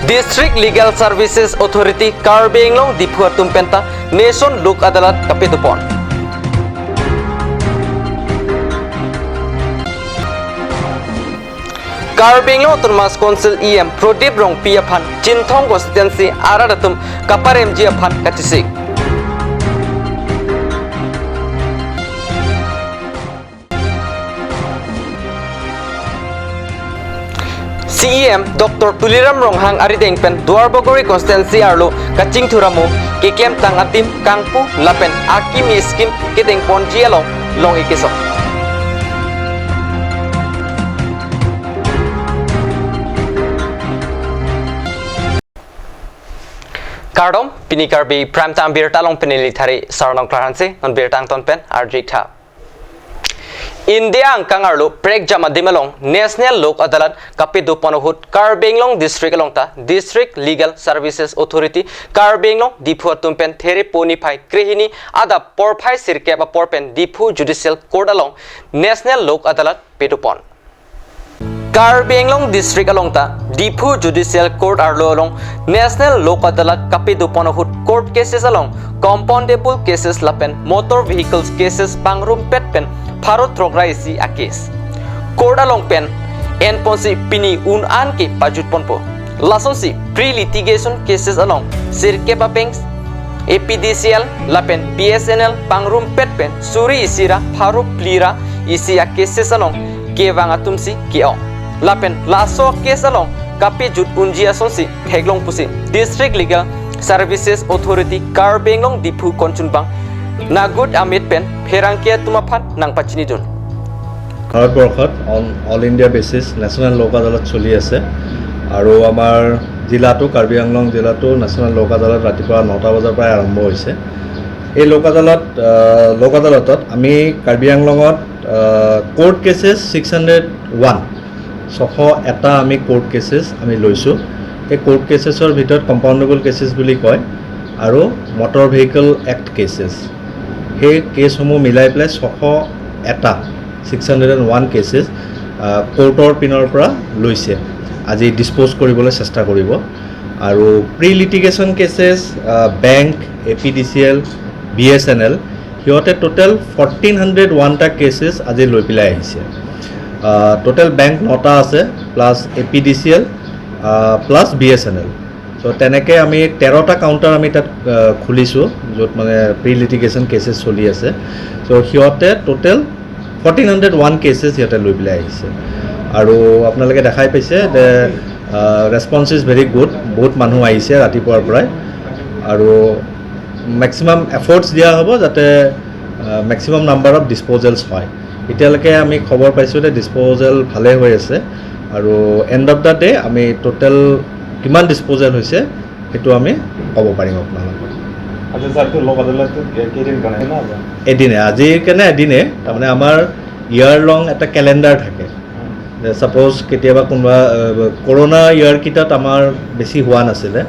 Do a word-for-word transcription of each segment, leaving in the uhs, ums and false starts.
District Legal Services Authority Karbi Anglong Diphu atum penta National Lok Adalat kapadopon. Karbi Anglong Autonomous Council E M Pradip Rongpi aphan Chinthong constituency arat atum kaparemji aphan kachesik. C E M Doctor Tuliram Ronghang arideng pen Duarbagori constituency arlo kachingthur amo keklemtang adim kangpu lapen akimi scheme kedengponji along long-ik kesong. Kardom, pini Karbi Prime Time birta along peneli thari Sarnong Klarhanse, non birta angton pen arjik tha. India angkang arlo prekjam adim along National Lok Adalat kapadopon ahut Karbi Anglong District along ta District Legal Services Authority Karbi Anglong Diphu atum pen Therepo niphai krehini adap porphai sirkep apor pen Diphu Judicial Court along National Lok Adalat padopon. Karbi Anglong District along ta Diphu Judicial Court arlo along National Lok Adalat kapadopon ahut court cases along compoundable cases lapen motor vehicles cases pangrumpet pen pharo throk ra isi a case court along pen enponsi pini un-an ke pajutponpo. Lasonsi pre-litigation cases along sirkep abeng A P D C L lapen B S N L pangrumpet pen suri isi ra pharo phli ra isi a cases along kevang atumsi ke-ong. Lapen laso case along kapajut unji asonsi theklong pusi District Legal Services Authority Karbi Anglong Diphu konchunbang Nagut Amit pen pherangke atum aphan nangpachinidun. ভাৰতবৰ্ষত all all India basis national লোক আদালত চলি আছে আৰু আমাৰ জিলাতো, কাৰ্বি আংলং জিলাতো নেশ্যনেল লোক আদালত ৰাতিপুৱা নটা বজাৰ পৰাই আৰম্ভ হৈছে। এই লোক আদালত, আহ, লোক আদালতত আমি কাৰ্বি আংলঙত, আহ, court cases six hundred one, ছশ এটা আমি কোৰ্ট কেছেছ আমি লৈছোঁ। এই কোৰ্ট কেছেছৰ ভিতৰত কম্পাউণ্ডেবল কেছেছ বুলি কয় আৰু মটৰ ভেহিকল এক্ট কেছেছ, সেই কেছসমূহ মিলাই পেলাই ছশ এটা, six hundred and one cases, আহ, কোৰ্টৰ পিনৰ পৰা লৈছে, আজি ডিছপ'জ কৰিবলৈ চেষ্টা কৰিব। আৰু প্ৰি লিটিগেশ্যন কেছেছ, আহ, bank, A P D C L, B S N L, সিহঁতে টোটেল ফৰ্টিন হাণ্ড্ৰেড ওৱানটা কেছেছ আজি লৈ পেলাই আহিছে। আহ, টোটেল বেংক নটা আছে, plus A P D C L, আহ, plus B S N L. So' তেনেকে আমি তেৰটা কাউণ্টাৰ আমি তাত, আহ, খুলিছোঁ, য'ত মানে প্ৰি লিটিগেশ্যন কেছেছ চলি আছে। চ' সিহঁতে total fourteen hundred one cases সিহঁতে লৈ পেলাই আহিছে। আৰু আপোনালোকে দেখাই পাইছে যে, আহ, ৰেছপন্স ইজ ভেৰি গুড, বহুত মানুহ আহিছে ৰাতিপুৱাৰ পৰাই। আৰু মেক্সিমাম এফৰ্টছ দিয়া হ'ব যাতে, আহ, মেক্সিমাম নাম্বাৰ অফ ডিছপ'জেলছ হয়। এতিয়ালৈকে আমি খবৰ পাইছোঁ যে ডিছপ'জেল ভালে হৈ আছে আৰু এণ্ড অফ দ্য ডে আমি টোটেল কিমান ডিছপ'জেল হৈছে সেইটো আমি ক'ব পাৰিম আপোনালোকক। আচ্ছা ছাৰ, তো লোক আদালত কে-, কেইদিন কাৰণে না? এদিনে, আজিৰ কাৰণে এদিনে, তাৰমানে আমাৰ ইয়াৰ লং এটা কেলেণ্ডাৰ থাকে। যে ছাপ'জ কেতিয়াবা কোনোবা, আহ, কৰোণা ইয়াৰকেইটাত আমাৰ বেছি হোৱা নাছিলে,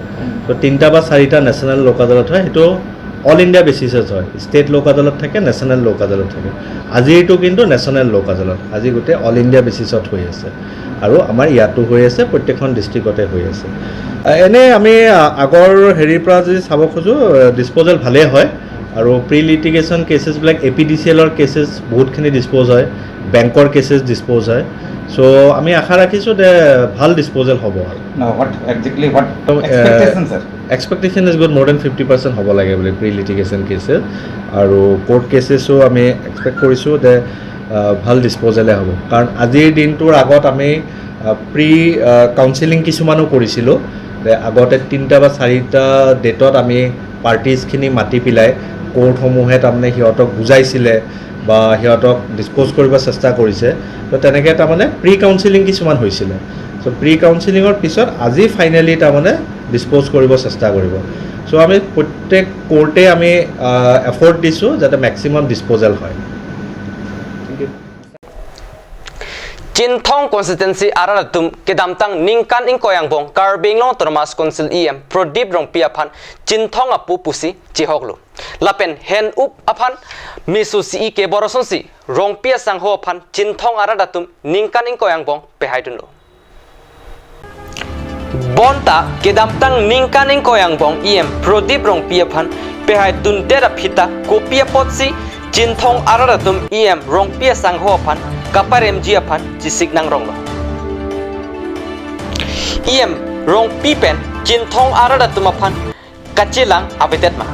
তো তিনিটা বা চাৰিটা নেশ্যনেল লোক আদালত হয়, সেইটো অল ইণ্ডিয়া বেচিছত হয়। ষ্টেট লোক আদালত থাকে, নেশ্যনেল লোক আদালত থাকে। আজিৰটো কিন্তু নেশ্যনেল লোক আদালত, আজি গোটেই অল ইণ্ডিয়া বেচিছত হৈ আছে আৰু আমাৰ ইয়াতো হৈ আছে, প্ৰত্যেকখন ডিষ্ট্ৰিক্টতে হৈ আছে। আহ, এনে আমি, আহ, আগৰ হেৰিৰ পৰা যদি চাব খোজো, আহ, ডিছপ'জেল ভালেই হয় আৰু প্ৰি লিটিগেশ্যন কেছেছবিলাক এ পি ডি চি এলৰ কেছেছ বহুতখিনি ডিছপ'জ হয়, বেংকৰ কেছেছ ডিছপ'জ হয়। চ' আমি আশা ৰাখিছোঁ যে ভাল ডিছপ'জেল হ'ব আৰু। Now, what exactly, what তো, এ, expectation, sir? Expectation is good, more than fifty percent হ'ব লাগে বুলি প্ৰি লিটিগেশ্যন কেছেছ। আৰু কোৰ্ট কেছেছো আমি এক্সপেক্ট কৰিছোঁ যে, আহ, ভাল ডিছপ'জেলে হ'ব। কাৰণ আজিৰ দিনটোৰ আগত আমি, আহ, প্ৰি, আহ, কাউন্সেলিং কিছুমানো কৰিছিলোঁ। যে আগতে তিনিটা বা চাৰিটা ডেটত আমি পাৰ্টিজখিনি মাতি পেলাই কোৰ্টসমূহে তাৰমানে সিহঁতক বুজাইছিলে বা সিহঁতক ডিছপ'জ কৰিব চেষ্টা কৰিছে। তো তেনেকে তাৰমানে প্ৰি কাউন্সেলিং কিছুমান হৈছিলে। চ' প্ৰি কাউন্সেলিঙৰ পিছত আজি ফাইনেলি তাৰমানে ডিছপ'জ কৰিব চেষ্টা কৰিব। চ' আমি প্ৰত্যেক কোৰ্টে আমি, আহ, এফৰ্ট দিছোঁ যাতে মেক্সিমাম ডিছপ'জেল হয়। Chinthong constituency arat atum kedamtang ningkan ingkoi angbong Karbi Anglong Autonomous Council E M Pradip Rongpi aphan Chinthong apu pusi chihoklo. Lapen hen-up aphan meso si-i kebor asonsi Rongpi asangho aphan Chinthong arat atum ningkan ingkoi angbong pehaidunlo. Bonta kedamtang ningkan ingkoi angbong E M Prodip Rongpi aphan pehai dundet aphi ta kopi apotsi Chinthong arat atum E M Rongpi asangho aphan kaparemji aphan chesik nangronglo. E M Rongpi pen Chinthong arat atum aphan kachelang avedet ma?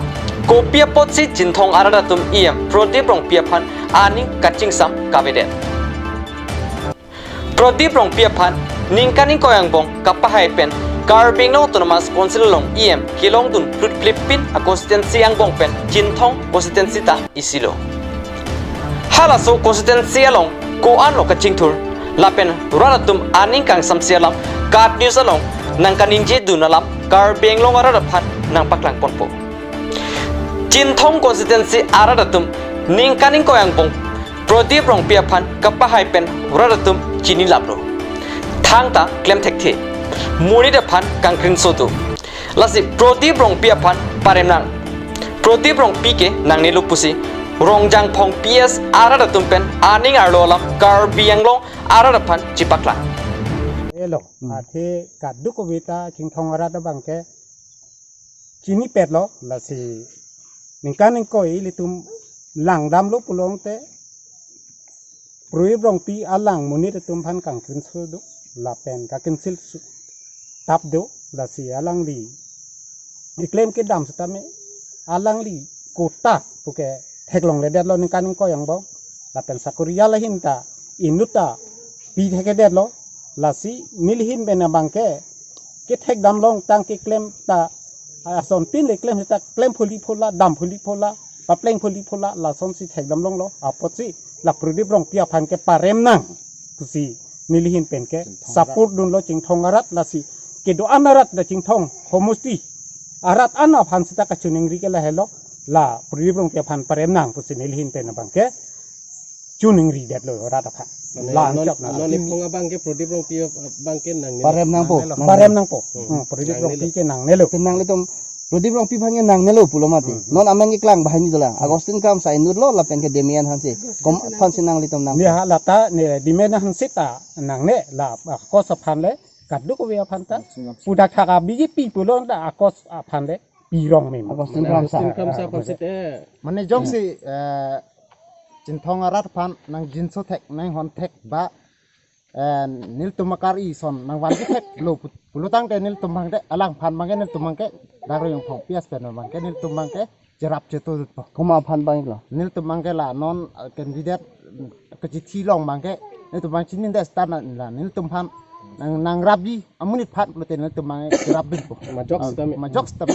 Kopi apotsi Chinthong arat atum E M Prodip Rongpi aphan aning kachingsam kavedet? Prodip Rongpi aphan ningkan ingkoi angbong kapahai pen Karbi Anglong Autonomous Council along E M kelongdun plutplip pin a constituency angbong pen Chinthong constituency ta isilo. Halaso constituency along ko-an lo kachingthur lapen rat atum aning kangsamse alam KAT News along nangkaningjedun alam Karbi Anglong arat aphan nangpaklangponpo. Chinthong constituency arat atum ningkan ingkoi angbong Prodip Rongpi aphan kapahai pen rat atum chinilaplo. Thangta klemthekthe. Monit aphan kangkrinso do. Lasi Prodip Rongpi aphan parem nang. Prodip Rongpi ke nangnelo pusi Rongjangphong P S arat atum pen aning arlo alam Karbi Anglong arat aphan chepaklang. Elo, Hmm. athe kadokave ta Chinthong arat abang ke chinipetlo, lasi ningkan ingkoi ilitum langdamlo pulote Prodip Rongpi alang monit atum aphan kangkrinso do, lapen kakinsil su-, tap do, lasi alangli keklem kedam setame alangli kota puke theklongledetlo ningkan ingkoi angbong, lapen sakori ahin ta inut ta pi thekedetlo, lasi nelihin pen abang ke kethekdam longtang keklem ta asontin le klem ta klem phuli phula, dam phuli phula, papleng phuli phula, lasonsi thekdam longlo apotsi la Prodip Rongpi aphan ke parem nang pusi nelihin pen ke Chinthong support dunlo Chinthong arat, lasi kedo-an arat la Chinthong homosti arat an aphan seta kachiningri ke lahelo, la Prodip Rongpi aphan parem nang pusi nelihin pen abang ke chiningridetlo rat aphan. Mane La non, angchok na non la. Iphong abang ke Prodip Rongpi abang ke nangnelo. Parem nangpo. Nangnelo. Parem nangpo. Hmm. Hmm, Prodip Nangnelo. Rongpi ke nangnelo. Te nanglitum Prodip Rongpi aphan ke nangnelo pulo mati. Hmm. Non amen keklang banghini dolang. Augustine Kramsa inutlo lapen ke Damian Hanse. Kom aphansi nanglitum nang. Ne ha lata ne Damian Hanse ta nangne la, ah, kos aphan le kadokave aphan ta. Pudak thaka B J P pulo ta akos aphan le pirong mem. Augustine Kramsa. Augustine Kramsa aphan seta. Mane jongsi, eh, Chinthong arat aphan nangjinso thek, nanghon thek ba, eh, nelitum akar ison nangvan theklo pu-, pulotangte nelitum abang ke alangphan abang ke nelitum abang ke Dangro Yongphong P S pen abang ke nelitum abang ke cherap chetodutpo. Komat aphan abang lo? Nelitum abang ke la non, eh, candidate, mm, kachithi along abang ke nelitum abang chinidet seta la nelitum aphan nang, nangrapji amonit aphan pulote nelitum abang ke cherapdunpo. Majok seta me. Majok seta me.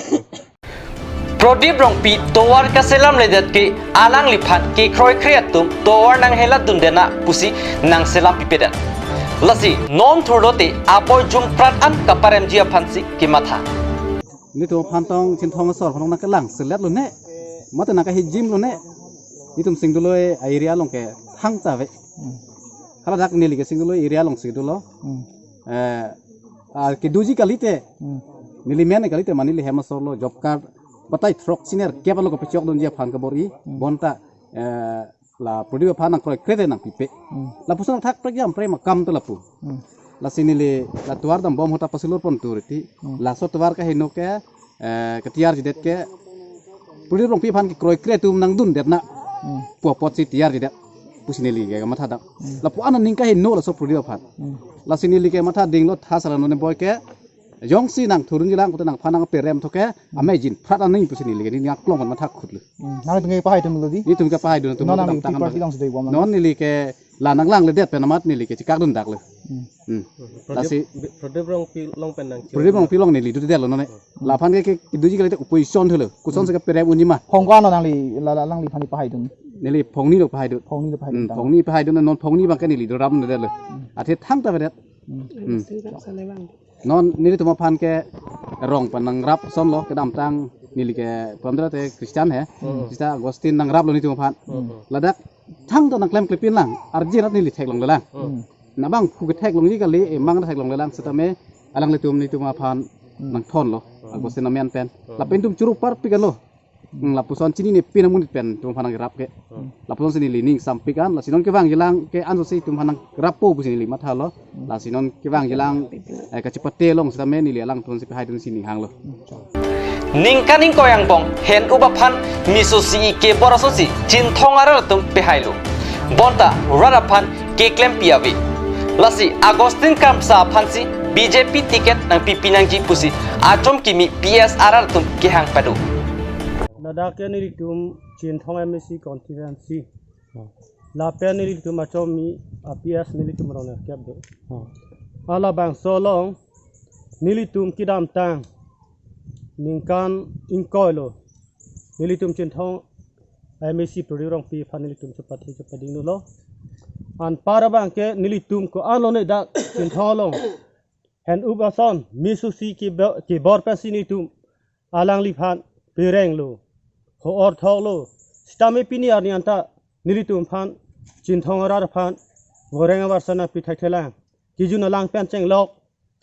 Prodip Rongpi tovar kaselamledet ke alangliphan kekroikre atum tovar nangheladundet na pusi nangselam pipedet. Lasi non thurlote abor jumprat an kaparemji aphansi kematha. Netum aphan tong Chinthong asor aphan nangkelangseletlo ne. Mate nangkahijimlo ne. Netum singduloi a-area along ke thangta ave. Hmm. Haladak neli ke singduloi area alongsi dolo. Hmm. Eh, ah, kedoji kalite. Hmm. Neli men kalite mane neli hem asorlo job card batai throk senior kep alo kapachokdunji aphan kabor-i. Hmm. Bonta, eh, la Prodip aphan nangkroikre te nangpipe. Hmm. Lapuson thak prekjam pre makam te lapu. Hmm. Lasi neli la tovar dambom ahut ta pasilurpon turiti. Hmm. Laso tovar kaheno ke, eh, ketiarjidet ke Prodip Rongpi aphan kekroikre atum nangdundet na. Hmm. Pu apotsi tiarjidet pusi neli ke mathadam. Hmm. Lapu-an aning kaheno laso Prodip aphan. Hmm. Lasi neli ke mathadinglo tha sala non boi ke jongsi nangthurunjilang pute nangphan nangperem tho ke, hmm, amei jinphrat aning pusi neli ke neli aklong kan mathakhutlo. Hmm. Nangtum ke pahaidunlo di? Netum ke pahaidun atum. Non nangli tang tang party along si dei bom. Non neli ke la nanglangledet pen amat neli ke chikakdundaklo. Hmm. Hmm. Prodip, lasi Prodip Rongpi along pen nang Prodip Rongpi along neli dudetlo none. Hmm. Laphan ke, ke kedoji kalite opposition thulo. Kosonsi, hmm, kaperem unji ma. Phongko-an lo nangli, la, la, alangliphan pahaidun? Neli phongni lo pahaidun. Phongni lo pahaidun. Hmm, tang. Phongni pahaidun, non phongni abang ke neli doram detlo. Hmm. Athe thangta avedet. Hmm. Hmm. Singkat sale bang. Non nelitum aphan ke rong pen nangrap asonlo, kedamtang neli ke pamdra te Christian he. Hmm. Christian Augustine nangraplo netum aphan. Hmm. Ladak thangta nangklemklepinlang, arje rat neli theklonglelang. Hmm. Nabang phu ke theklongji kali, emang theklonglelang setame alanglitum netum aphan, hmm, nangthonlo. Hmm. Augustine amen pen. Hmm. Lapen netum churu parpiklo. Hmm, lapuson chinine pen amonit pen itum aphan nangrap ke. Hmm. Lapuson si neli ning sampik an, lasi non kevangjilang ke ansose itum aphan nangrappo pusi neli mathalo. Hmm. Lasi non kevangjilang, eh, kachepate along sitame neli alangtum si pehaidun si ning hanglo. Ningkan ingkoi angbong hen-up aphan miso si kebor asonsi Chinthong arat atum pehailo. Bonta rat aphan keklempi ave. Lasi Augustine Kramsa aphansi B J P ticket nangpipi nangji pusi achom kimi P S arat atum kehang pado. Ladak ke nelitum Chinthong M A C constituency. Lapen nelitum achom kimi a P S nelitum rong nerkep do. Halabangso along nelitum kedamtang ningkan ingkoi lo. Nelitum Chinthong M A C Prodip Rongpi aphan nelitum chepathe chepadingdunlo. Anpar abangke nelitum ko-an lone dak Chinthong along hen-up ason miso si kebo-, kebor pensi nelitum alangliphan perenglo, ho-or thoklo. Sitame pini arni anta nelitum aphan Chinthong arat aphan voreng avarsana pi thekthelang. Kejun alang pen chenglok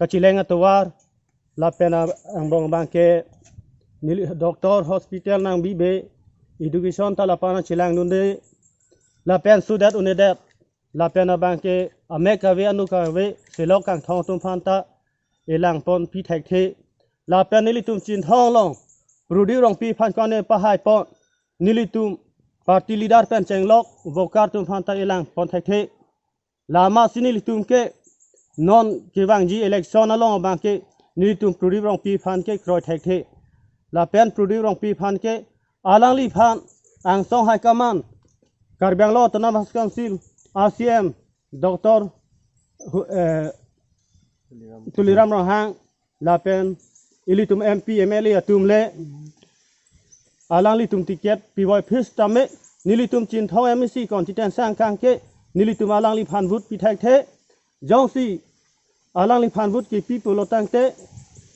kacheleng atovar, lapen a-, angbong abangke neli doctor hospital nangbibe, education ta lapu-an chelangdunde, lapen sudet unedet, lapen abangke amek kave anu kave selok kangthong atum aphanta elangponpi thekthe, lapen nelitum Chinthong along Prodip Rongpi aphan kone pahaipon, nelitum party leader pen chenglok worker atum aphanta elangpon thekthe. Lasi nelitum ke non kevangji election along abangke nelitum Prodip Rongpi aphan ke kroi thekthe. Lapen Prodip Rongpi aphan ke alangliphan angsong high command Karbi Anglong Autonomous Council, R C M, doctor hu-, eh, Tuliram Ronghang, lapen ilitum M P, M L A atum le alanglitum ticket pivoi phis tame nelitum Chinthong M A C constituency angkang ke nelitum alangliphan vote pi thekthe. Jongsi alangliphan vote kepi pulo tangte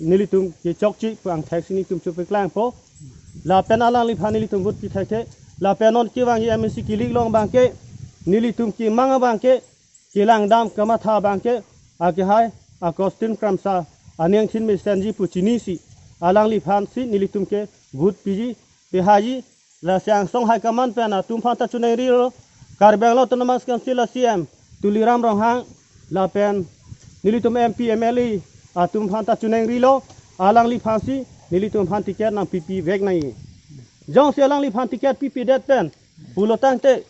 nelitum kechokche pu angthek si nelitum chopeklangpo. Lapen alangliphan nelitum vote pi thekthe. Lapen non kevangji M A C kilik along abangke nelitum kemang abangke kelangdam kamatha abangke akehai Augustine Kramsa aning thin mesenji pu chinisi alangliphansi nelitum ke vote piji pehaiji. Lasi angsong high command pen atum aphanta choningrilo, Karbi Anglong Autonomous Council a C M Tuliram Ronghang lapen nelitum M P, M L A atum aphanta choningrilo, alangliphansi nelitum aphan ticket nangpipi vek nangji. Jongsi alangliphan ticket pipedet pen pulo tangte,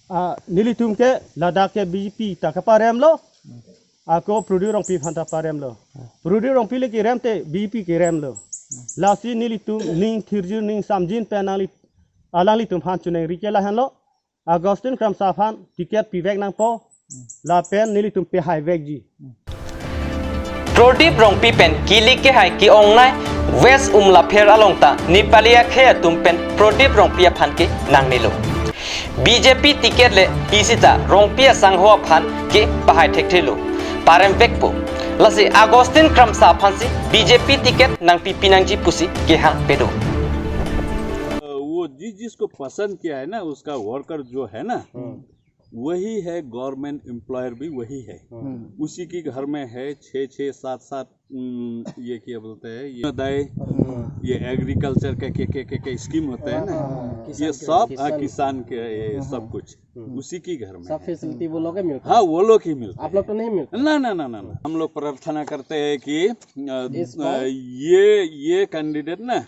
ah, nelitum ke ladak ke B J P ta kaparemlo, ako Prodip Rongpi aphanta paremlo. Prodip Rongpi le kerem te B J P keremlo. Lasi nelitum ning thirjin ning samjin pen nangli, alanglitum aphan choningri ke lahenlo. Augustine Kramsa aphan ticket pivek nangpo. Lapen nelitum pehai vekji. Prodip Rongpi pen kilik kehai ke-ongnei West Umlapher along ta Nepali akhei atum pen Prodip Rongpi aphan ke nangnelo. B J P ticket le pi sita Rongpi asangho aphan ke pahai thekthelo, parem vekpo. Lasi Augustine Kramsa aphansi B J P ticket nangpipi nangji pusi kehang pado. वो जिस जिसको पसंद किया है ना, उसका वर्कर जो है ना, वही है, गवर्नमेंट एम्प्लॉयर भी वही है। उसी की घर में है छः छः सात सात, उम, ये क्या बोलते हैं, ये दाए, ये एग्रीकल्चर के, के, के, के, के स्कीम होते हैं ना, ये सब, हाँ, किसान के, ये सब कुछ उसी की घर में सब है। फैसिलिटी वो लोग ही मिलता है। हाँ, वो लोग ही मिलता है। आप लोग तो नहीं मिलता? ना, ना, ना, ना, ना। हम लोग प्रार्थना करते हैं कि, अ, इस बार? अ, ये, ये कैंडिडेट ना, अ,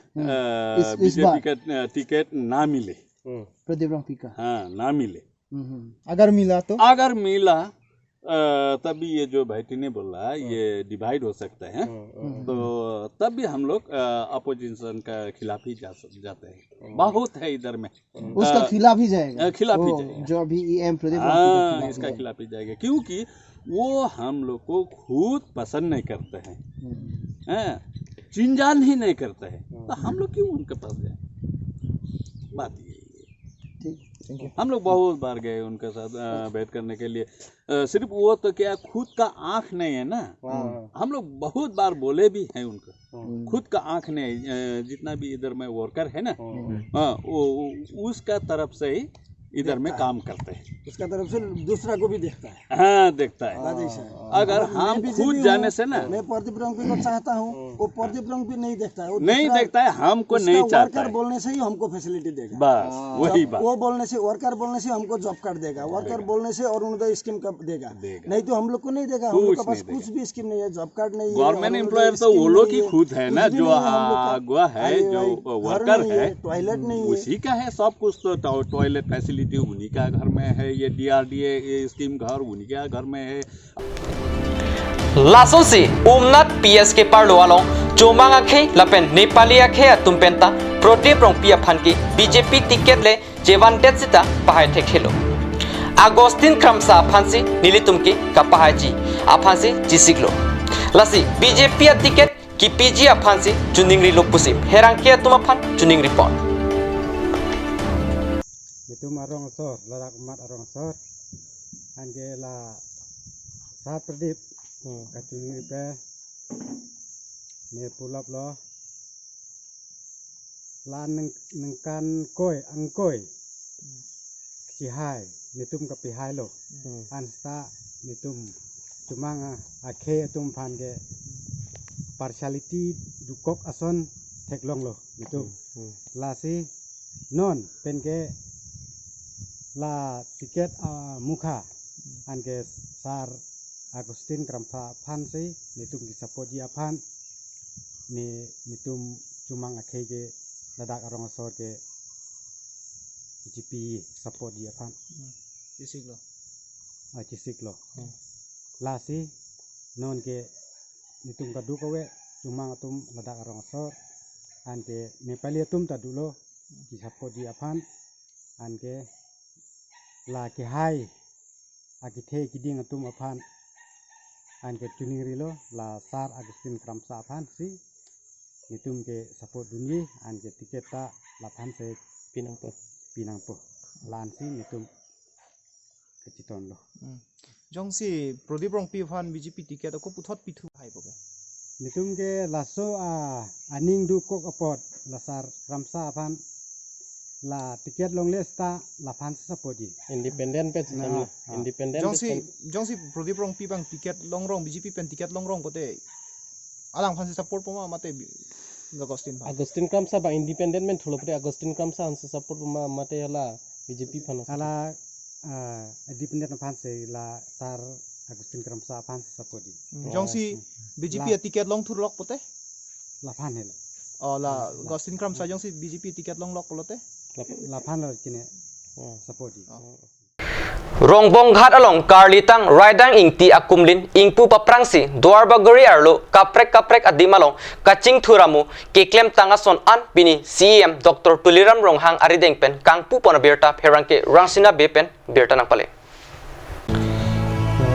इस, इस बीजेपी बार? का, अ, टिकट ना मिले। प्रदीप रंगपी का? हाँ, ना मिले। हम्म, हम्म। अगर मिला तो? अगर मिला, अ, तभी ये जो भाईटी ने बोला, ये डिवाइड हो सकता है। हम्म, हम्म। तो तब भी हम लोग, अ, अपोजिशन का खिलाफ ही जा सक-, जाते हैं। बहुत है इधर में। उसका अ, खिलाफ ही जाएगा? अ, खिलाफ ही जाएगा। जो अभी ईएम प्रदीप रंगपी का खिलाफ ही जाएगा। हाँ, इसका खिलाफ ही जाएगा। क्योंकि वो हम लोग को खुद पसंद नहीं करते हैं। हम्म। हैं? चिंजान ही नहीं करते हैं। तो हम लोग क्यों उनके पास जाए? बात यही है। ठीक, थैंक यू। हम लोग बहुत बार गए उनके साथ, अ, भेंट करने के लिए। अ, सिर्फ वो तो क्या, खुद का आंख नहीं है ना। हाँ। हम लोग बहुत बार बोले भी हैं उनको। हाँ। खुद का आंख नहीं, अ, जितना भी इधर में वर्कर है ना, हाँ। हाँ, वो, वो उसका तरफ से ही इधर में काम करते हैं। उसका तरफ से दूसरा को भी देखता है। हाँ, देखता है। बात ऐसा है। अगर और मैं हम भी खुद जीवी जाने हूँ, से ना मैं प्रदीप रंगपी को चाहता हूँ, वो प्रदीप रंगपी नहीं देखता है, वो नहीं दूसरा, देखता है, हमको उसका नहीं चाहता वर्कर है। बोलने से ही हमको फैसिलिटी देगा। बस, हाँ। वही जब बात। वो बोलने से, वर्कर बोलने से हमको जॉब कार्ड देगा, वर्कर देगा। बोलने से अरुणोदय स्कीम का देगा। देगा। नहीं तो हम लोग को नहीं देगा, हम लोग कुछ के पास नहीं कुछ देगा। भी स्कीम नहीं है, जॉब कार्ड नहीं है, गवर्नमेंट अरुणोदय एम्प्लॉयर तो स्कीम वो लोग नहीं ही है, खुद है कुछ ना, भी जो नहीं है हम लोग का। आगुआ है, आगे जो भाई, घर वर्कर नहीं है, है, टॉयलेट नहीं वो है। उसी का है सब कुछ, तो टॉ-, टॉयलेट फैसिलिटी उन्हीं का घर में है, ये डीआरडीए, ये स्कीम घर उन्हीं का घर में है। Lasonsi Umnath P S K parlo along Chomang akhei lapen Nepali akhei atum penta Prodip Rongpi aphan ke B J P ticket le chevandet sita pahai thekthelo. Augustine Kramsa aphansi nelitum ke kapahaiji aphansi chesiklo. Lasi B J P aticket kipiji aphansi choningrilo pusi pherangke atum aphan choningripon. Netum arong asor, ladak amat arong asor. Anke la Sar Pradip, hmm, kachoningri pen ne pulaplo. La neng-, ningkan koi, ingkoi. Kachihai, netum kapihailo. Hmm. Ansta netum Chomang a-, akhei atum aphan ke partiality dokok ason theklonglo netum. Hmm. Lasi non pen ke la ticket amukha anke Sar Augustine Kramsa aphansi netum kesupport ji aphan ne netum Chomang akhei ke ladak arong asor ke B J P support ji aphan. Hmm. Chesiklo. Ah, chesiklo. Hmm. Lasi non ke netum kadokave Chomang atum ladak arong asor anke Nepali atum ta dolo kesupport ji aphan anke la kehai akethe keding atum aphan anke choningrilo la Sar Augustine Kramsa aphansi netum kesupport dunji anke ticket ta laphansi pinangpo. Pinangpo. La-ansi netum kachitonlo. Hmm. Jongsi Prodip Rongpi aphan B J P ticket ako puthot pithu hai po ke? Netum ke laso a aning dokok apot la Sar Kramsa aphan la ticket longle seta laphan support ji. Independent pen. Na, setame. Ah. Independent jongsi pen. Jongsi Prodip Rongpi abang ticket longrong, B J P pen ticket longrong pote alangphansi support po ma mate bi-, Augustine aphan? Augustine Kramsa abang independent pen thulo pote Augustine Kramsa aphansi support po ma mate hala B J P aphan? Hala, ah, independent aphansi la Sar Augustine Kramsa aphansi support ji. Hmm, ah, jongsi B J P la aticket longthurlok pote? Laphan helo. Oh, la, hmm, la Augustine Kramsa jongsi B J P ticket longlok pulote? Lap-, laphan lo kine. Hmm. Support ji. Oh. Rongbonghat along Karlitang Raidang Ingti akumlin ingpu paprangsi Duarbagori arlo kaprek kaprek adim along kachingthur amo keklemtang ason an pini C E M Doctor Tuliram Ronghang arideng pen kangpupon abirta pherangke Rangsina Bey pen birta nangpale.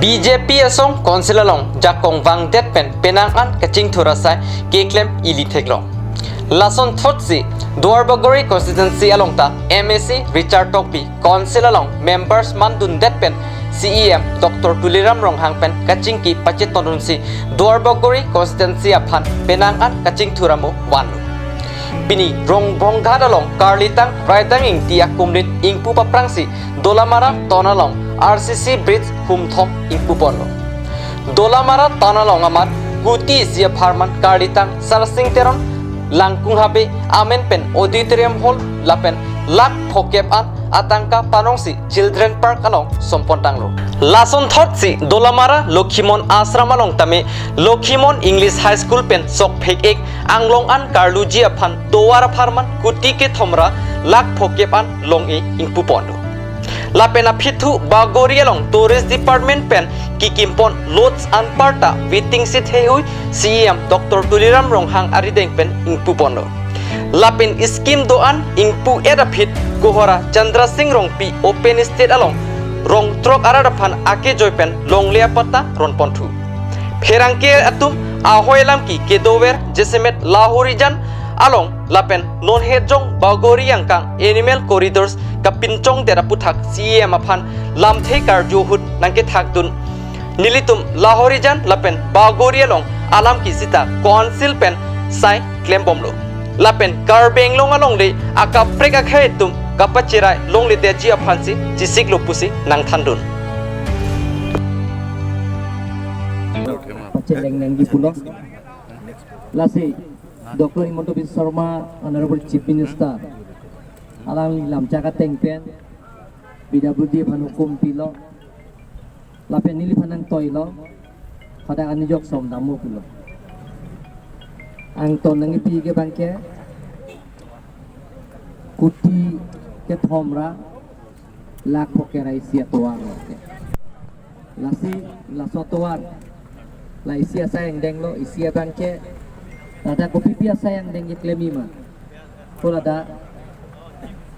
B J P asong council along jakong vangdet pen penang an kachingthur asai keklem ili theklong. Lason thotsi Duarbagori constituency along ta M A C Richard Tokbi council along members mandundet pen C E M Doctor Tuliram Ronghang pen kachingki pachetondunsi Duarbagori constituency aphan penang an kachingthur amo vanlo. Pini Rongbonghat along Karlitang Raidang Ingti akumlin ingpu paprangsi Dolamara town along R C C bridge humthom ingpuponlo. Dolamara town along amat kuti isi apharman Karlitang Sarsing Teron, Langkung Habe amen pen auditorium hall lapen lakh phokep an atangka panongsi children park along sompontanglo. Lason thotsi Dolamara Lokhimon Ashram along tame Lokhimon English High School pen sokphek-ek anglong an karluji aphan tovar apharman kuti kethom ra lakh phokep an long-e ingpuponlo. Lapen aphi thu Bagori along tourist department pen kikimpon lodge anparta waiting shed heihui C E M Doctor Tuliram Ronghang arideng pen ingpuponlo. Lapen scheme do-an ingpu-et aphi Kohora Chandra Singh Rongpi open stage along rong throk arat aphan akejoi pen longle apatta ronponthu. Pherangke atum ahoi alam ke kedover jasemet Lahorijan along lapen non Hejong Bagori angkang animal corridors kapinchongdet aputhak C E M aphan lamthe karju ahut nangkethakdun. Nelitum Lahorijan lapen Bagori along alam ke sita council pen sai klembomlo. Lapen Karbi Anglong alongle akaprek akhei atum kapacherai longledetji aphansi chesiklo pusi nangthandun. Pacheleng nangji pulo. Lasi Doctor Himanta Biswa Sarma, Honorable Chief Minister, alangli lamchak ateng pen P W D aphan hukum pilo. Lapen neliphan nangtoilo, hadak anijok som dammo pulo. Angton nangkipi ke abangke kuti kethom ra lakh phongo ra isi atovar lo ke. Lasi laso atovar la isi asai angdenglo, isi abangke ladak kopipi asai angdeng keklem-i ma. Ko ladak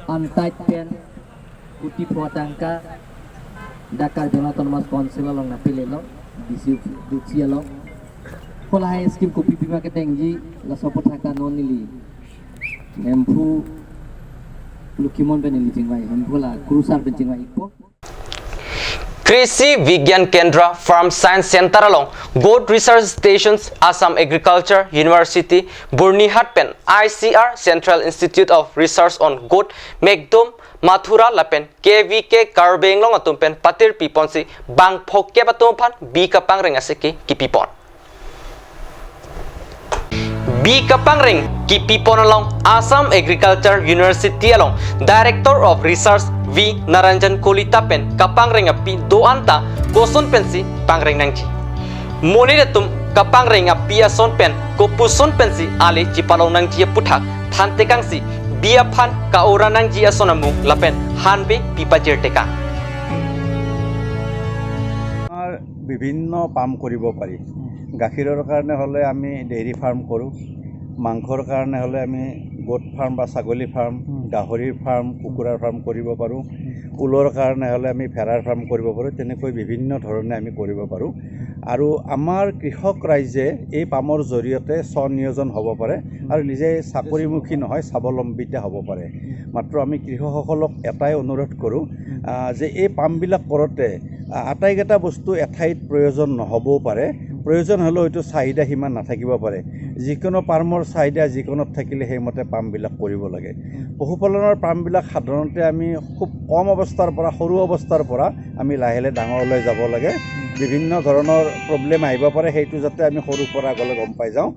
antai pen kuti pho atangka dak Karbi Anglong Autonomous Council along nangpilelo, D C D C along. Ko lahai scheme kopipi ma kedengji, laso aputhak ta non neli Hemphu Lokhimon pen neli chingvai, Hemphu la Kurusar pen chingvai-ikpo. Krishi Vigyan Kendra Farm Science Center along Goat Research Stations, Assam Agriculture University, Byrnihat pen I C R, Central Institute of Research on Goat, Megdom, Mathura lapen K V K Karbi Anglong atum pen patirpi ponsi bang phongokep atum aphan bi kapangreng asiki kipipon. Bi kapangreng kipipon along Assam Agriculture University along Director of Research V Naranjan Kolita pen kapangreng api do-an ta koson pensi pangreng nangji. Monit atum kapangreng api ason pen kopuson pensi ale chipalong nangji aputhak thantekangsi bi aphan ka-ora nangji ason amung lapen hanbe pipajir tekang. আমাৰ বিভিন্ন পাম কৰিব পাৰি। গাখীৰৰ কাৰণে হ'লে আমি dairy farm কৰোঁ, মাংসৰ কাৰণে হ'লে আমি গোট ফাৰ্ম বা ছাগলী ফাৰ্ম, গাহৰিৰ ফাৰ্ম, কুকুৰাৰ ফাৰ্ম কৰিব পাৰোঁ, ঊলৰ কাৰণে হ'লে আমি ভেড়াৰ ফাৰ্ম কৰিব পাৰোঁ। তেনেকৈ বিভিন্ন ধৰণে আমি কৰিব পাৰোঁ। আৰু আমাৰ কৃষক ৰাইজে এই পামৰ জৰিয়তে স্বনিয়োজন হ'ব পাৰে আৰু নিজে চাকৰিমুখী নহয়, স্বাৱলম্বিতা হ'ব পাৰে। মাত্ৰ আমি কৃষকসকলক এটাই অনুৰোধ কৰোঁ, আহ, যে এই পামবিলাক কৰোঁতে, আহ, আটাইকেইটা বস্তু এঠাইত প্ৰয়োজন নহ'বও পাৰে, প্ৰয়োজন হ'লেও হয়তো চাহিদা সিমান নাথাকিব পাৰে। যিকোনো পামৰ চাহিদা যিকোনোত থাকিলে সেইমতে পামবিলাক কৰিব লাগে। পশুপালনৰ পামবিলাক সাধাৰণতে আমি খুব কম অৱস্থাৰ পৰা, সৰু অৱস্থাৰ পৰা আমি লাহে লাহে ডাঙৰলৈ যাব লাগে। বিভিন্ন ধৰণৰ প্ৰব্লেম আহিব পাৰে, সেইটো যাতে আমি সৰুৰ পৰা আগলৈ গম পাই যাওঁ।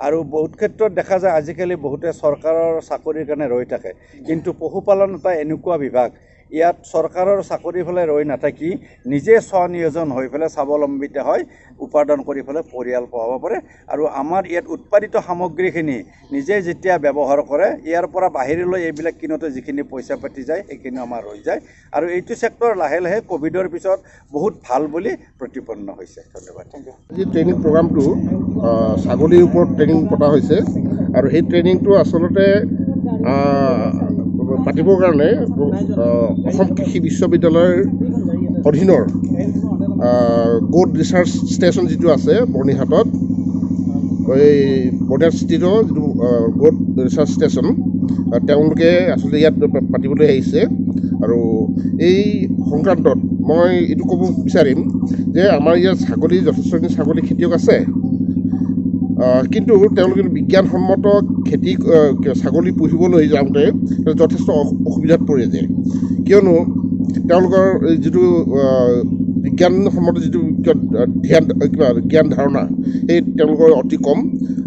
আৰু বহুত ক্ষেত্ৰত দেখা যায় আজিকালি বহুতে চৰকাৰৰ চাকৰিৰ কাৰণে ৰৈ থাকে, কিন্তু পশুপালন এটা এনেকুৱা বিভাগ, ইয়াত চৰকাৰৰ চাকৰি ফালে ৰৈ নাথাকি নিজে স্বনিয়োজন হৈ পেলাই স্বাৱলম্বিতা হয়, উপাৰ্জন কৰি পেলাই পৰিয়াল পোহাব পাৰে। আৰু আমাৰ ইয়াত উৎপাদিত সামগ্ৰীখিনি নিজে যেতিয়া ব্যৱহাৰ কৰে, ইয়াৰ পৰা বাহিৰলৈ এইবিলাক কিনোতে যিখিনি পইচা পাতি যায়, সেইখিনি আমাৰ হৈ যায়। আৰু এইটো ছেক্টৰ লাহে লাহে ক'ভিডৰ পিছত বহুত ভাল বুলি প্ৰতিপন্ন হৈছে। ধন্যবাদ। আজি ট্ৰেইনিং প্ৰগ্ৰামটো, আহ, ছাগলীৰ ওপৰত ট্ৰেইনিং পতা হৈছে আৰু এই ট্ৰেইনিংটো আচলতে, আহ, পাতিবৰ কাৰণে, আহ, অসম কৃষি বিশ্ববিদ্যালয়ৰ অধীনৰ, আহ, গোট ৰিচাৰ্চ ষ্টেচন যিটো আছে বৰ্ণিহাটত, এই বৰ্ণিহাটস্থিত যিটো, আহ, গোট ৰিচাৰ্চ ষ্টেচন, আহ, তেওঁলোকে আচলতে ইয়াত পা-, পাতিবলৈ আহিছে। আৰু এই সংক্ৰান্তত মই এইটো ক'ব বিচাৰিম যে আমাৰ ইয়াত ছাগলী, যথেষ্টখিনি ছাগলী খেতিয়ক আছে। আহ, কিন্তু তেওঁলোকে বিজ্ঞানসন্মত খেতি, আহ, ছাগলী পুহিবলৈ যাওঁতে যথেষ্ট অস-, অসুবিধাত পৰে যায়। কিয়নো তেওঁলোকৰ এই যিটো, আহ, বিজ্ঞানসন্মত যিটো, আহ, ধ্যান, আহ, কিবা জ্ঞান ধাৰণা, সেই তেওঁলোকৰ অতি কম।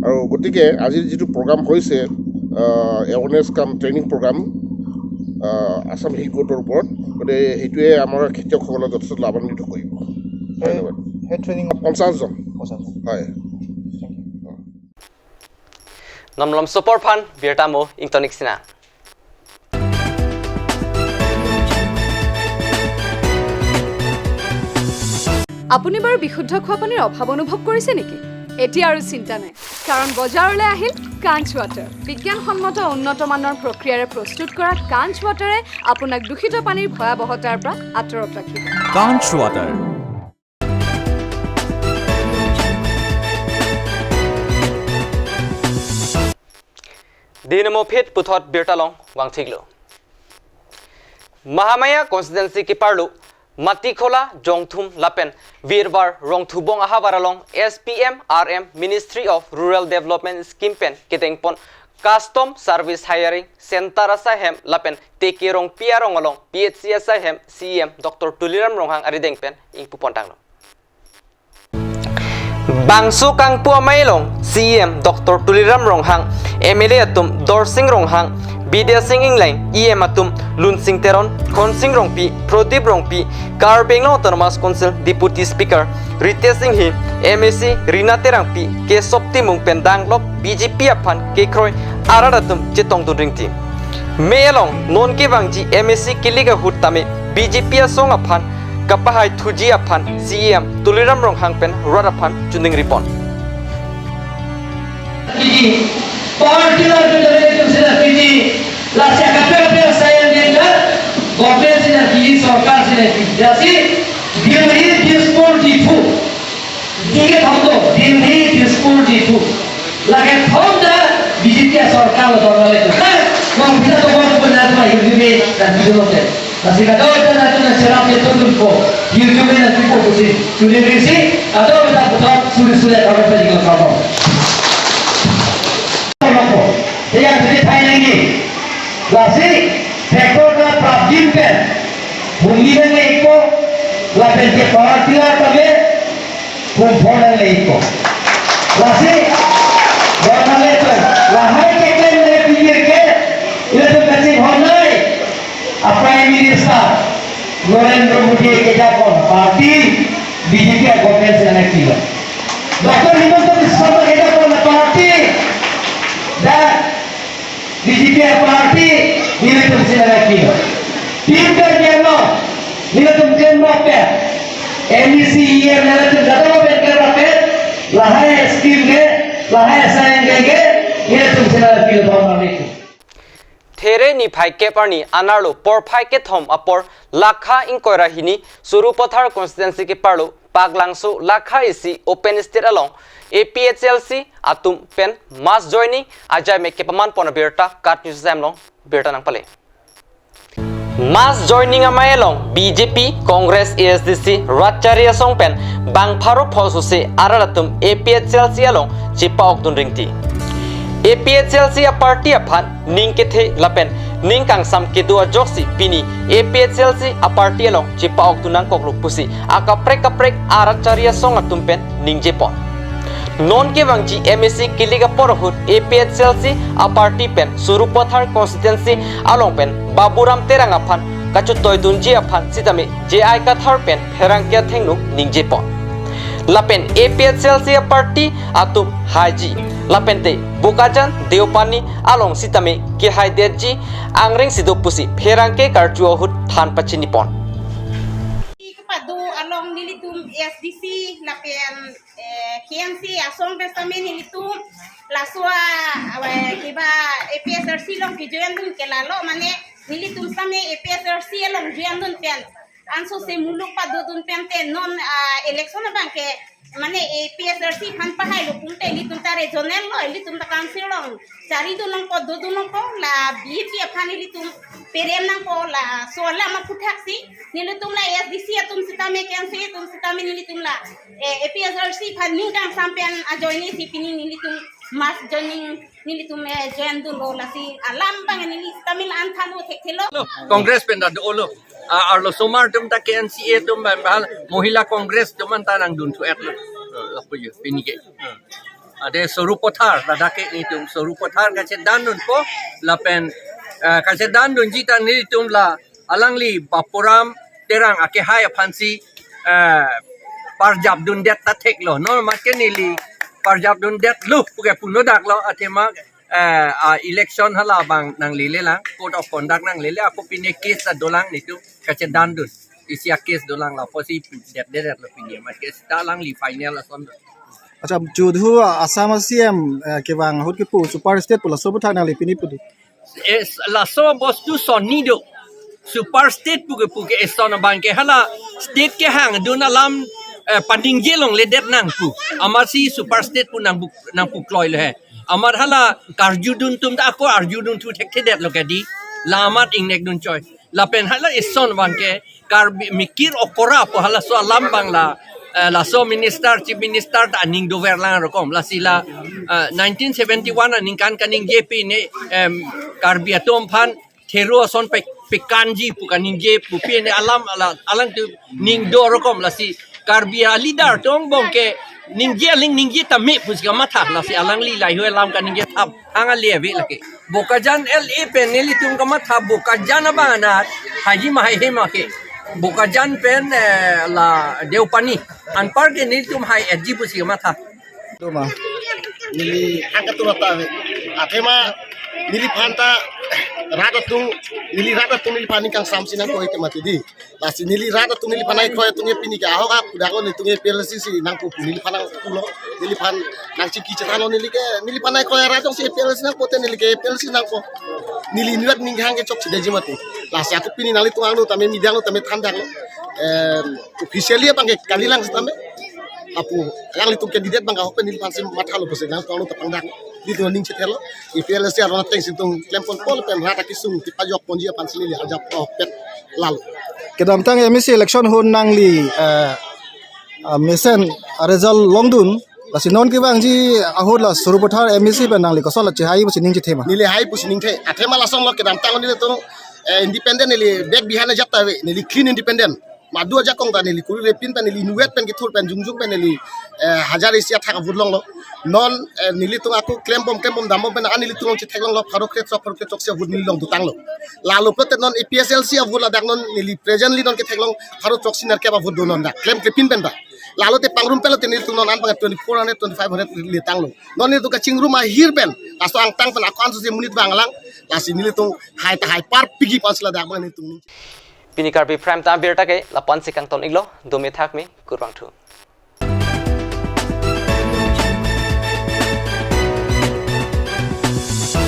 আৰু গতিকে আজিৰ যিটো প্ৰগ্ৰাম হৈছে, আহ, এৱেৰনেছ কাম ট্ৰেইনিং প্ৰগ্ৰাম, আহ, আছাম হেই গোটৰ ওপৰত, গতিকে সেইটোৱে আমাৰ খেতিয়কসকলক যথেষ্ট লাভান্বিত কৰিব। ধন্যবাদ। সেই ট্ৰেইনিং পঞ্চাশ জন। পঞ্চাশ জন। হয়। Nomlom super phan birta mo ingtonik sina. আপুনি বাৰু বিশুদ্ধ খোৱা পানীৰ অভাৱ অনুভৱ কৰিছে নেকি? এতিয়া আৰু চিন্তা নাই, কাৰণ বজাৰলৈ আহিল কাঞ্চ ৱাটাৰ। বিজ্ঞানসন্মত উন্নত মানৰ প্ৰক্ৰিয়াৰে প্ৰস্তুত কৰা কাঞ্চ ৱাটাৰে আপোনাক দূষিত পানীৰ ভয়াৱহতাৰ পৰা আঁতৰত ৰাখিব। Kanch Water। Dini mo phit puthot birta along vangthiklo. Mahamaya constituency keparlo Matikhola, Jongthum lapen Virvar Rongthubong ahavar along S P M R M Ministry of Rural Development Scheme pen kedengpon Custom Service Hiring Center asaihem lapen T K Rongpi arong along P H C asaihem C E M Doctor Tuliram Ronghang arideng pen ingpu pontanglo. Bangso kangpu amei along C E M Doctor Tuliram Ronghang, M L A atum Dorsing Ronghang, Bidya Sing Engleng, E M atum Lunsing Teron, Khonsing Rongpi, Prodip Rongpi, Karbi Anglong Autonomous Council Deputy Speaker Ritesh Enghi, M A C Rina Terangpi, Kesop Timung pen danglok B J P aphan kekroi arat atum chetongdun ringti. Mei along non kevangji M A C kilik ahut tame B J P asong aphan kapahai thuji aphan C E M Tuliram Ronghang pen rat aphan choningri pon. Piji, power tiller pen dole tum sina piji, lasi akaprek kaprek asai yang dia, government sina piji, sorkar sina piji. Lasi, Delhi Dispur Dipu. Dike thomdo, Delhi Dispur Dipu. Lake thomda B J P asorkar lo thomda le. Nah, uang bisa to uang pun na tu hiu hiu na tu lo te. Lasi kadokave na tu na cherap je tu tu ko. Hiu hiu na tu ko pusi. Tu le bisi, kadokave na putar suri suri kadokave jingkal kamu. Dia jadi thai lagi. Lasi, sektor na prabjin pen. Bumi na le iko, lapen ke power tiller kami, kumpon na le iko. Lasi, bor na le iko, lahai ke pen le pinggir ke, ila tu kachinghon nai, a Prime Minister Narendra Modi kejapon, party B J P a government si nangkilo. Doctor Himanta Biswa Sarma kejapon, party, dan B J P a party, nelitum si nangkilo. Tim kerja no, nelitum kerja pe. M A C E M nelitum jadon pen kerja pe. Lahai scheme ke, lahai asai ke, nelitum si nangkilo bang nelitum. There niphai kep arni anerlo porphai kethom apor Lakha ingkoi ra hini Sarupathar constituency keparlo Paklangso Lakha isi open stage along A P H L C atum pen mass joining ajai me kepaman pon abirta KAT News asai along birta nangpale. Mass joining amei along B J P, Congress, A S D C, rat chari asong pen bang pharo pho sose arat atum A P H L C along chepa-okdun ringti. A P H L C a party aphan ning kethe lapen ning kangsam kedo ajoksi pini A P H L C a party along chepa-okdun nangkoklo pusi akaprek kaprek arat chari asong atum pen ningje pon. Non kevangji M A C kilik apor ahut A P H L C a party pen Sarupathar constituency along pen Baburam Terang aphan kachetoidunji aphan sitame J I Kathar pen pherangke athengno ningje pon. Lapen A P H L C a party atum haiji. Lapen te Bokajan, Deopani along sitame kehaidetji angring si do pusi pherangke karju ahut than pachini pon. Kepado along nelitum A S D C lapen, eh, K N C asong pen sitame nelitum laso a, awe, kiba A P H L C along kejoin dun ke lalo mane nelitum sitame A P H L C along join dun pen. Anso se muluk padodun pen te non, ah, election abang ke mane A P H L C aphan pahailo pulote ilitum ta regional lo, ilitum ta council along charidun nangpo, dodun nangpo, la B J P aphan ilitum perem nangpo, laso alam aphuthak si nelitum la A S D C atum sitame, K N C atum sitame nelitum la, eh, A P H L C aphan ning kangsam pen ajoine si pini nelitum mass joining nelitum, eh, join dunlo, lasi alam abang neli sitame la-an thanlo, thekthelo. Congress pen ta dolo. A, arlosomar atum ta K N C A atum pen bahal Mohila Congress atum anta nangdunthu-etlo. Lapu yo, pini ke. Ade Sarupathar, ladak ke nelitum Sarupathar kachedandunpo, lapen, eh, kachedandunji ta nelitum la alangli Baburam Terang akehai aphansi, eh, parjapdundet ta theklo. No, mat ke neli parjapdundetlo puke puno daklo, athema, eh, a election hala abang nanglele lang, code of conduct nanglele, ako pine case ta dolang nelitum kachedandun. Isi a case dolang lapusi det det lo pine, mat ke sita alangli final ason. Acha, judhu Assam C M, eh, kevang ahut kepu super state pu laso aputhak nangli pini pu do. Eh, laso bostu sonni do. Super state puke puke eson abang ke hala state kehangdun alam, eh, paningje longledet nangpu. Amatsi super state pu nangpu, nangpukloilo he. Amat hala karjudun atum ta ako arjudunthu thekthedetlo kedi. La amat ingnekdun choi. Lapen hala eson abang ke Karbi mikir okora pu halaso alam abang la Eh, laso minister, chief minister ta aning dover lang rokom. Lasi la, eh, nineteen seventy-one aningkan kaningje pine, em, Karbi atum aphan thero ason pe-, pekanji pu kaningje pu pine alam ala, alang tu ning do rokom. Lasi Karbi a leader atum angbong ke ningje aling ningje tame pusi kamatha. Lasi alangli laheihui alam kaningje thap hang ale ave lake. Bokajan L A pen nelitum kamatha Bokajan abang anat haji ma haihe ma ke. Bokajan pen, eh, la Deopani. Anpar ke nelitum hai H G pusi kamatha. Tuma. Neli angkat turata ave. Athema neliphan ta rat atum, neli rat atum neliphan ningkang samsi nangkoi ke mati di. Lasi neli rat atum neliphan ai kroi atum ke pini ke ahok ahok dak lo nelitum ke P L C si nangpu neliphan nangpulo, neliphan nangchingki chethanlo neli ke, neliphan ai kroi rat atum si P L C nangpo te neli ke P L C nangpo. Neli inut aning hang ke chokche detji mati. Lasi ako pini nanglitum angno tame media angno tame than dak lo. Em, officially abang ke kali lang sitame. Apu, alanglitum candidate abang ke ahok pen neliphan si mathalo pusi nangtum angno ta pangdak. Nelitum ning chetherlo. I P L S C aron ateng si nelitum klem ponpo lapen rat akesung kepajok ponji aphan si neli ajapok pet lalo. Kedamtang M A C election ahut nangli, eh, ah, mesen, ah, result longdun. Lasi non kevangji ahut la Sarupathar M A C pen nangli koson la chehai pusi ning chethe ma? Neli hai pusi ningthe. Athema lason lo kedamtang nelitum, eh, independent neli back behind ajat ta ave. Neli clean independent. Madu ajakong ta neli kurire pin pen neli inutvet pen kethur pen jongjong pen neli, eh, hajar isi athak avote longlo. Non, eh, nelitum ako klembom klembom dambom pen an nelitum along chetheklonglo pharo kre throk pharo kre throksi avote neli longdutanglo. Lalo pulote non A P H L C avote ladak non neli presently non ketheklong pharo throksi nerkep avote do non dak klemkle pin pen ta. Lalo te pangrum pen lote nelitum non an abang twenty-four hundred, twenty-five hundred letanglo. Non nelitum kachingrum ahir pen laso angtang pen ako anso si monit abang lang. Lasi nelitum hai ta hai parpikji aphan si ladak abang nelitum. Pini Karbi Prime Time abirta ke lapu-an si kangton iklo, dome thakme, kurvangthu.